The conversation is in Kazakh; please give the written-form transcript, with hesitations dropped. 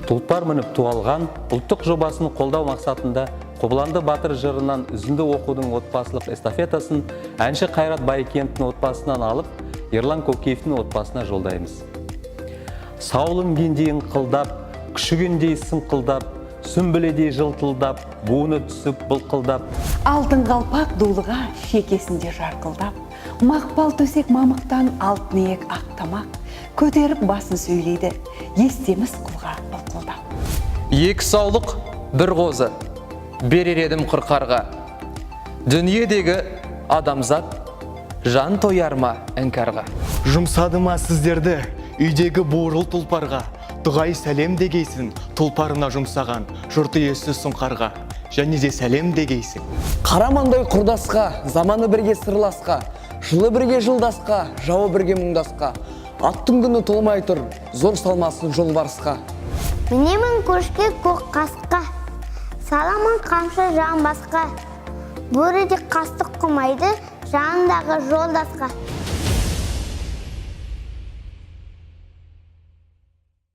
Тұлпар мініп ту алған ұлттық жобасын қолдау мақсатында Қобыланды батыр жырынан үзінді оқудың отбасылық эстафетасын әнші Қайрат Байкеновтің отбасынан алып, Ерлан Көкеевтің отбасына жолдаймыз. Саулы інгендей ыңқылдап, күшігендей сыңқылдап, сүмбіледей жылтылдап, буыны түсіп былқылдап. Алтын қалпақ дулыға шекесінде жарқылдап, мақпал төсек мамықтан алтын иек ақ тамақ, көтеріп басын сөйлейді естеміс құлға былқылдап. Екі саулық, бір қозы берер едім қырқарға. Дүниедегі адамзат жан тояр ма іңкәрға? Жұмсады ма сіздерді үйдегі бурыл тұлпарға? Дұғай сәлем дегейсің тұлпарына жұмсаған жұрт иесі сұңқарға. Және де сәлем дегейсің. Қарамандай құрдасқа, заманы бірге сырласқа, жылы бірге жылдасқа, жауы бірге мұңдасқа. Аттың күні толмай тұр, зор салмасын жолбарысқа. Мінемін көшке көк қасқа, саламын қамшы жамбасқа. Бөрі де қастық қылмайды жанындағы жолдасқа.